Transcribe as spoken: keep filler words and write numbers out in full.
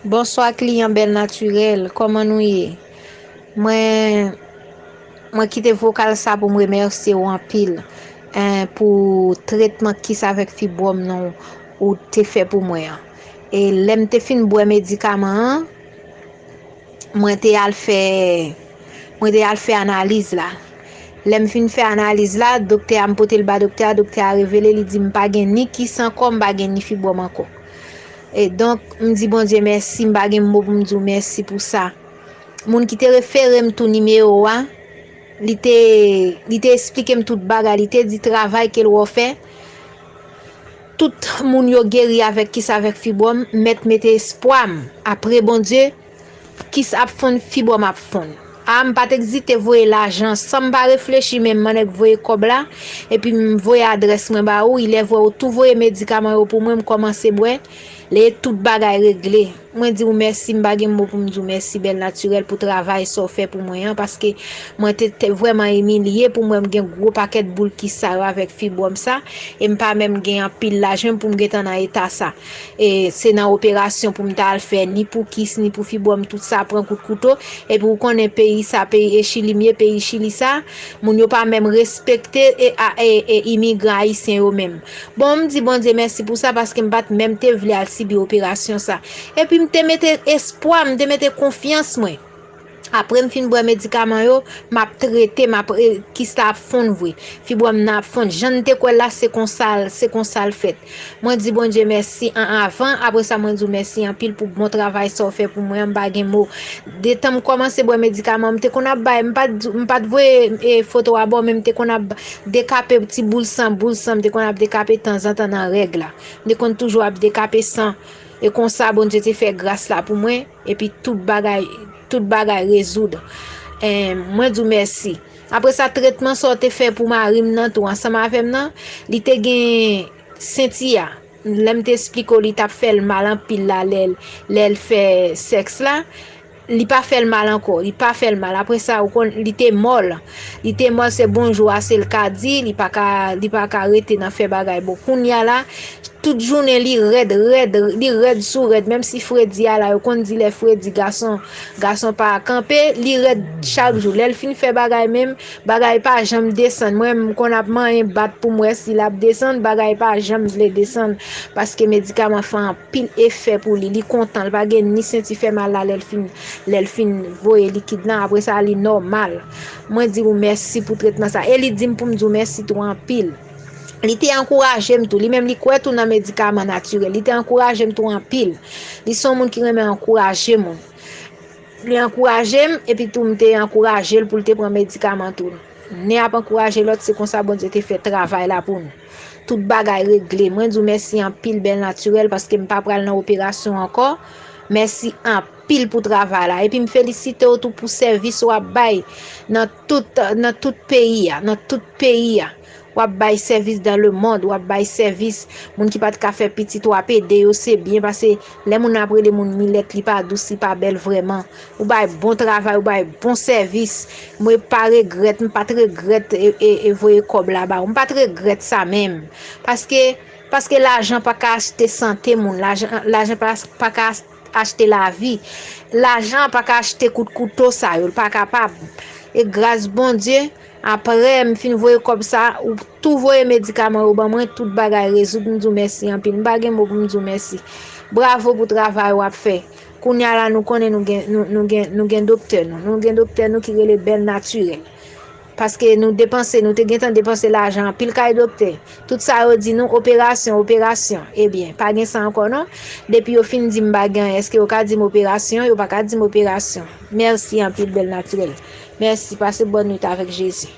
Bonswa kliyan Bèl Natirèl, kòman nou ye? Mwen, mwen kite vokal sa pou m remèsye w anpil, en, pou tretman kis avèk fibwòm nan ou te fè pou mwen an. E lè m te fin bwè medikaman an, mwen te al fè, mwen te al fè analiz la. Lè m fin fè analiz la, doktè a, m pote l ba doktè a, doktè a revele, li di m pa gen ni kis ankò, m pa gen ni fibwòm ankò. E donk, m di Bondye mèsi, m pa gen mo pou m di w mèsi pou sa. Moun ki te refere m tou nimewo a, li te, li te esplike m tout bagay, li te di travay ke l wè w fè, tout moun yo geri avèk kis avèk fibwòm, mèt mete espwa m. Apre Bondye, kis ap fonn, fibwòm ap fonn. A, m pa t ezite voye lajan, san m pa reflechi menm, m annik voye kòb la, epi m voye adrès mwen ba ou, ilè vrè ou tou voye medikaman yo pou mwen, m kòmanse bwè, lè tout bagay regle. Mwen di w mèsi, m pa gen mo pou m di w mèsi, Bèl Natirèl, pou travay sa w fè pou mwen an, paske mwen te, te vrèman imilye pou mwen, m gen gwo pakèt boul kis sa yo avèk fibwòm sa, e m pa menm gen anpil lajan pou m gentan nan eta sa. E se nan operasyon pou m ta al fè, ni pou kis, ni pou fibwòm, tout sa pran kout kouto. Epi ou konnen peyi sa, peyi e Chili m ye, peyi Chili sa, moun yo pa menm respekte e, a, e, e imigran ayisyen yo menm. Bon, m di Bondye mèsi pou sa, paske m pa t menm te vle al sibi operasyon sa. Epi m te mete espwa, m te mete konfyans mwen. Apre m fin bwè medikaman yo, m ap trete, m ap, e, kis la ap fonn vre. Fibwòm nan ap fonn. Jan n te kwè l la, se konsa l, se konsa l fèt. Mwen di Bondye mèsi an avan, apre sa mwen di w mèsi anpil pou bon travay sa w fè pou mwen an, m pa gen mo. Detan m kòmanse bwè medikaman, m te konn ap bay, m pa t, m pa t voye, e, foto a ba w, men m te konn ap dekape ti boul san, boul san, m te konn ap dekape tanzantan nan règ la. M te konn toujou ap dekape san. E konsa Bondye te fè gras la pou mwen, epi tout bagay, tout bagay rezoud. En, mwen di w mèsi. Apre sa, tretman sa w te fè pou mari m nan tou, ansanm avè m nan, li te gen senti a. Lè m te esplike w, li t ap fè l mal anpil la, lè l, lè l fè sèks la. Li pa fè l mal ankò, li pa fè l mal. Apre sa, ou konn, li te mòl. Li te mòl, se bonjou a, se l ka di, li pa ka, li pa ka rete nan fè bagay. Bon, kounye a la, tout jounen li rèd, rèd, li rèd sou rèd. Menm si fredi a la, yo konn di lè fredi, gason, gason pa kanpe, li rèd chak jou. Lè l fin fè bagay menm, bagay pa janm desann. Mwen, m konn ap manyen bat pou m wè si l ap desann, bagay pa janm vle desann, paske medikaman fè anpil efè pou li. Li kontan, li pa gen ni senti fè mal la lè l fin, lè l fin voye likid lan, apre sa li nòmal. Mwen di w mèsi pou tretman sa. E li di m pou m di w mèsi tou anpil. Li te ankouraje m tou. Li menm li kwè tou nan medikaman natirèl. Li te ankouraje m tou anpil. Li se yon moun ki renmen ankouraje moun. Li ankouraje m, epi tou m te ankouraje l pou l te pran medikaman tou. Nen ap ankouraje lòt, se konsa Bondye te fè travay la pou nou. Tout bagay regle. Mwen di w mèsi anpil, Bèl Natirèl, paske m pa pral nan operasyon ankò. Mèsi anpil pou travay la. Epi m felisite w tou pou sèvis w ap bay nan tout, nan tout peyi a, nan tout peyi a. W ap bay sèvis dans le monde, w ap bay sèvis moun ki pa t ka fè pitit, w ap ede yo, se byen, paske lè moun nan ap rele moun milèt, li pa dous, li pa bèl vrèman. Ou bay bon travay, ou bay bon sèvis. Mwen pa regrèt, m pa t regrèt e, e, e voye kòb la ba ou. M pa t regrèt sa menm. Paske, paske lajan pa ka achte sante moun. Lajan, lajan pa, pa ka achte lavi. Lajan pa ka achte kout kouto sa yo. L pa kapab. E gras Bondye, apre m fin voye kòb sa, ou tou voye medikaman yo ban mwen, tout bagay rezoud, m di w mèsi anpil. M pa gen mo pou m di w mèsi. Bravo pou travay w ap fè. Kounye a la, nou konnen nou gen, nou, nou gen, nou gen doktè nou. Nou gen doktè nou ki rele Bèl Natirèl. Paske nou depanse, nou te gentan depanse lajan anpil kay doktè. Tout sa yo di nou, operasyon, operasyon. Ebyen, pa gen sa ankò non. Depi yo fin di m pa gen anyen, èske yo ka di m operasyon? Yo pa ka di m operasyon. Mèsi anpil, Bèl Natirèl. Mèsi, pase bòn nwit avèk Jezi.